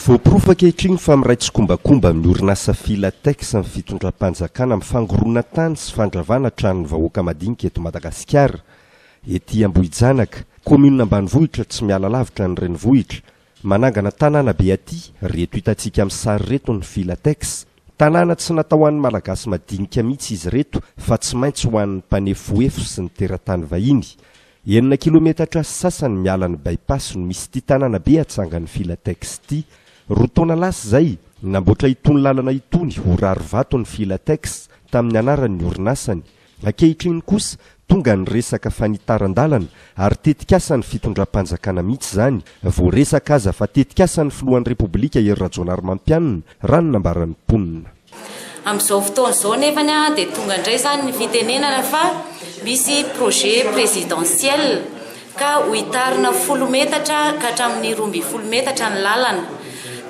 Voaporofo ankehitriny fa miray tsikombakomba amin'ny orinasa Filatex ny fitondram-panjakana amin'ny fangoronan-tany sy fandravana tranon'ny vahoaka madinika eto Madagasikara. Ety Ambohijanaka, kaominina ambanivohitra tsy miala lavitra ny renivohitra, manangana tanàna be aty, reto hitantsika amin'ny sary ireto ny Filatex. Tanàna tsy natao ho an'ny Malagasy madinika mihitsy izy ireto fa tsy maintsy ho an'ny mpanefoefo sy ny teratany vahiny. Enina kilometatra sy sasany miala ny By-pass no misy ity tanàna be atsangan'ny Filatex ity. Roa taona lasa izay, namboatra itony lalana itony ho rarivato ny Filatex tamin'ny anaran'ny orinasany. Ankehitriny kosa, tonga ny resaka fanitaran-dalana ary tetikasan'ny fitondram-panjakana mihitsy izany. Voaresaka aza fa tetikasan'ny filohan'ny Repoblika Hery Rajaonarimampianina, raha ny nambaran'ny mponina. Amin'izao fotoana izao nefany dia tonga indray izany ny fitenenana fa misy projet présidentiel ka ho hitarina folo metatra ka hatramin'ny 12 metatra ny lalana.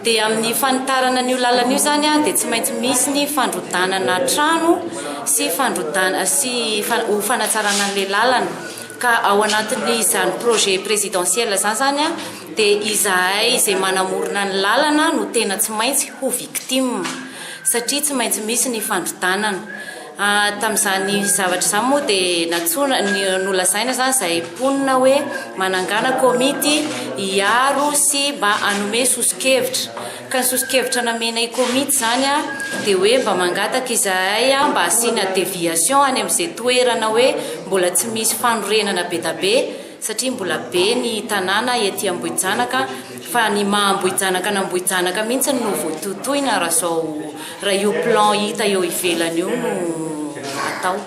Dia amin'ny fanitarana an'io lalana io izany dia tsy maintsy misy ny fandrodanana trano sy fandrodana sy ho fanatsarana an'ilay lalana. Ka ao anatin'izany projet présidentiel izany izany dia izahay izay manamorona ny lalana no tena tsy maintsy ho victime satria tsy maintsy misy ny fandrodanana. Tamin'izany zavatra izany moa dia nantsoina, nolazaina izany izahay mponina hoe manangana komity hiaro sy mba hanome soso-kevitra. Ka ny soso-kevitra namenay komity izany dia hoe mba mangataka izahay mba hasiana déviation any amin'izay toerana hoe mbola tsy misy fanorenana be da be satria mbola be ny tanàna ety Ambohijanaka fa ny maha Ambohijanaka an'Ambohijanaka mihitsy no voatotoina raha izao raha io plan hita eo ivelany io no atao.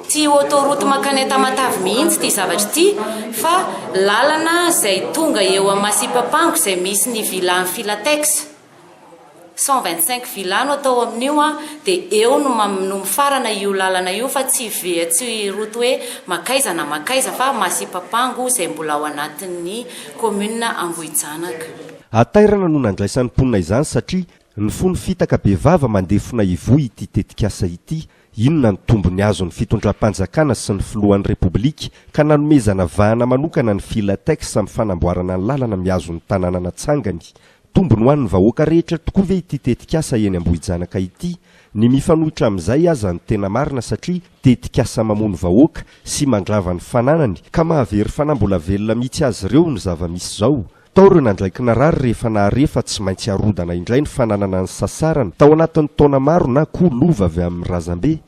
Tsy autoroute mankany Tamatave mihitsy ity zavatra ity fa lalana izay tonga eo Masipapango izay misy ny villa an'i Filatex. 125 villa no atao amin'io an, dia eo no no mifarana io lalana io fa tsy ve tsy route hoe makaiza na makaiza fa Masipapango izay mbola ao anatin'ny commune Ambohijanaka. Hatairana no nandraisan'ny mponina izany satria nifono fitaka bevava mandefona ivoho ity tetikasa ity. Inona ny tombony azon'ny fitondram-panjakana sy ny filohan'ny Repoblika ka nanomezana vahana manokana ny Filatex amin'ny fanamboarana ny lalana mihazo ny tanàna natsangany? Tombony ho an'ny vahoaka rehetra tokoa ve ity tetikasa eny Ambohijanaka ity? Ny mifanohitra amin'izay aza no tena marina satria tetikasa mamono vahoaka sy mandrava ny fananany ka mahavery fanahy mbola velona mihitsy azy ireo ny zava-misy izao. Tao ireo nandraiky narary rehefa nahare fa tsy maintsy harodana indray ny fananana nisasarana tao anatin'ny taona maro na koa lova avy amin'ny razambe.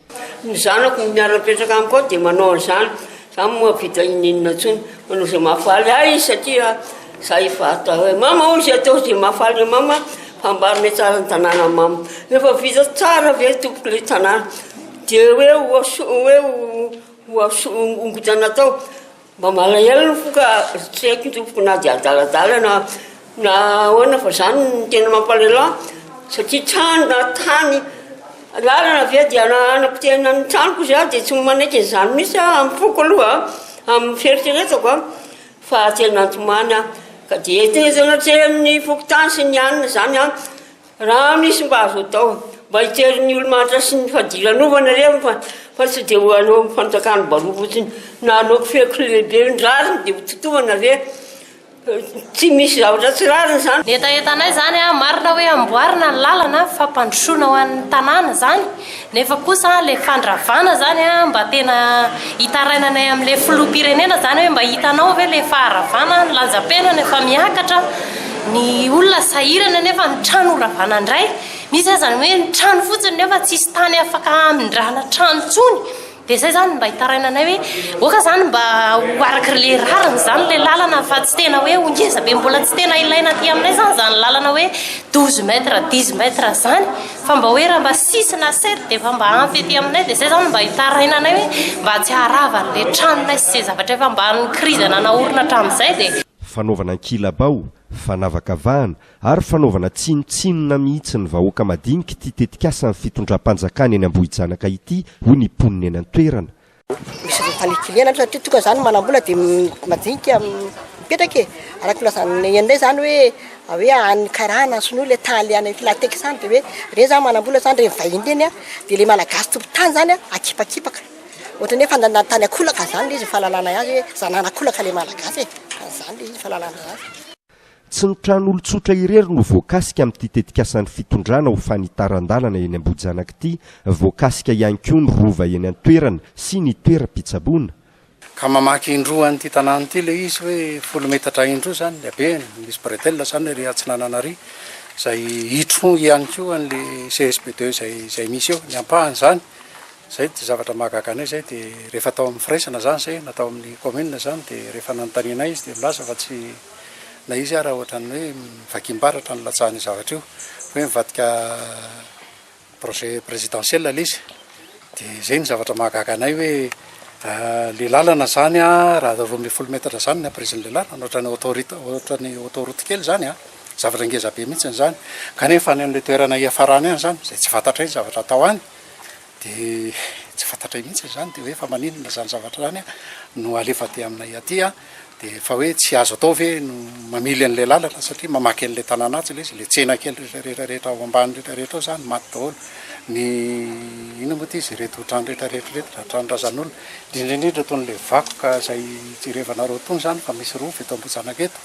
Ny zanako miara-mipetraka amiko ao dia manao an'izany, za moa mahavita ininona intsony, manao izay mahafaly ahy izy satria za efa atao hoe mama hoy izy atao izay mahafaly an'i mama fa amboarinay tsara ny tanàna mama, rehefa vita tsara ve tompoko ilay tanàna dia hoe ho hoe ho hongodana tao. Mba malahelo ny fo ka tsy haiko tompoko na dia adaladala na na ahoana fa zany no tena mampalahelo ahy satria trano na tany lalana ve dia hanapotehana ny tranoko za dia tsy manaiky an'izany mihitsy aho amin'ny foko aloha amin'ny fieritreretako a fa tena nitomany aho ka dia tena natrehan'ny fokontany sy ny anona zany an Raha misy mba azo atao, mba hitery ny olo-mahantra sy ny fadiranovana re fa fa tsy dia ho anao fanjakana baroa fotsiny na anao kifeky lehibe ny rariny dia ho totovana ve? Tsy misy zavatra tsy rariny izany. Ny hetahetanay izany an, marina hoe amboarina ny lalana, fampandrosoana ho an'ny tanàna izany, nefa kosa ilay fandravana izany an, mba tena hitarainanay amin'ilay filoham-pirenena izany hoe mba hitanao ve ilay faharavana, ny lanjam-piainana efa miakatra, Ny olona sahirana nefa ny trano horavana indray. Misy aza ny hoe ny trano fotsiny nefa tsisy tany afaka hamindrana trano intsony. Dia izay izany mba hitarainanay hoe aoka izany mba ho araka ilay rariny izany ilay lalana fa tsy tena hoe ho ngeza be. Mbola tsy tena ilaina aty aminay izany izany lalana hoe 12 mètres, 10 mètres izany fa mba hoe raha mba six na sept dia efa mba ampy aty aminay. Dia izay izany mba hitarainanay hoe mba tsy haharava an'ilay tranonay sy izay zavatra efa mba nikirizana naorina hatramin'izay dia. Fanaovana ankilabao, fanavakavahana ary fanaovana tsinontsinona mihitsy ny vahoaka madinika ity tetikasan'ny fitondram-panjakana eny Ambohijanaka ity, hoy ny mponina eny an-toerana. Misy fanikilihana aloha satria tonga zany manam-bola dia madinika mipetraka e, araka ny filazan'ny anay zany hoe hoe any karana sinoa le tany any filatex any de hoe reny zany manam-bola zany reny vahiny reny a de le malagasy tompon-tany zany a akipakipaka. Ohatran'ny hoe fandanana tany ankolaka zany le izy ny fahalalana azy hoe zanahana ankolaka le malagasy e, zany le izy fahalalana azy. Tsy ny tran'olon-tsotra irery no voakasika amin'ity tetikasan'ny fitondrana ho fanitaran-dalana eny Ambohijanaka ity, voakasika ihany koa ny rova eny an-toerana sy ny toeram-pitsaboana. Ka mamaky indroa an'ity tanàna ity ilay izy hoe folo metatra indroa izany ny habehany, misy bretelle izany ery atsinanana ary, izay hitro ihany koa an'ilay CSB deux izay izay misy eo, ny ampahany izany, izay dia zavatra mahagaga anay izay dia rehefa tao amin'ny firaisana izany izay na tao amin'ny commune izany dia rehefa nanontanianay izy dia milaza fa tsy na izy ara ohatran'ny hoe vakim-baratra ny latsahan'io zavatra io, hoe mivadika projet présidentiel ilay izy, dia izay no zavatra mahagaga anay hoe le lalana zany an, raha 12 metatra zany ny hampirizin'ilay lalana, ohatran'ny autoroute, ohatran'ny autoroute kely zany an, zavatra ngeza be mihitsy zany, kanefa any amin'ilay toerana hiafarany any zany, izay tsy fantatray ny zavatra atao any, Dia tsy fantatray mihitsy izany dia hoe fa maninona izany zavatra izany no alefa aty aminay aty an, dia fa hoe tsy azo atao ve no mamily an'ilay lalana satria mamaky an'ilay tanàna atsy ilay izy, ilay tsena kely rehetra rehetra rehetra ao ambany rehetra rehetra ao izany maty daholo, ny inona moa ity izy ireto trano rehetra rehetra ireto raha tranon-drazan'olona, indrindra indrindra itony ilay vakoka izay jerevanareo itony izany fa misy rova eto Ambohijanaka eto.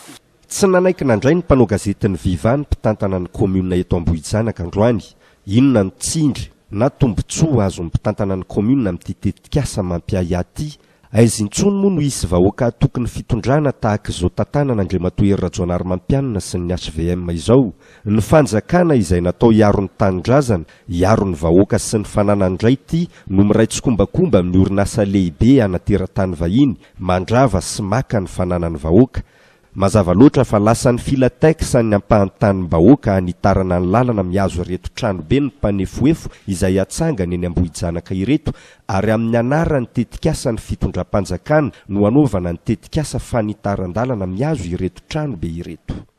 Tsy nanaiky nandray ny mpanao gazetin'ny Viva ny mpitantana ny kaominina eto Ambohijanaka androany. Inona no tsindry na tombontsoa azon'ny mpitantana ny kaominina amin'ity tetikasa mampiahiahy ity? Aiza intsony moa no hisy vahoaka hatoky ny fitondrana tahaka izao tantanan'Andriamatoa Hery Rajaonarimampianina sy ny hvm izao? Ny fanjakana izay natao hiaro ny tanindrazana, hiaro ny vahoaka sy ny fananany indray ity no miray tsikombakomba amin'ny orinasa lehibe ana teratany vahiny mandrava sy maka ny fananan'ny vahoaka. Mazava loatra fa lasan'ny Filatex ny ampahan-tanim-bahoaka hanitarana ny lalana mihazo ireto tranobe ny mpanefoefo izay hatsangana eny Ambohijanaka ireto ary amin'ny anaran'ny tetikasan'ny fitondram-panjakana no hanaovana ny tetikasa fanitaran-dalana mihazo ireto tranobe ireto.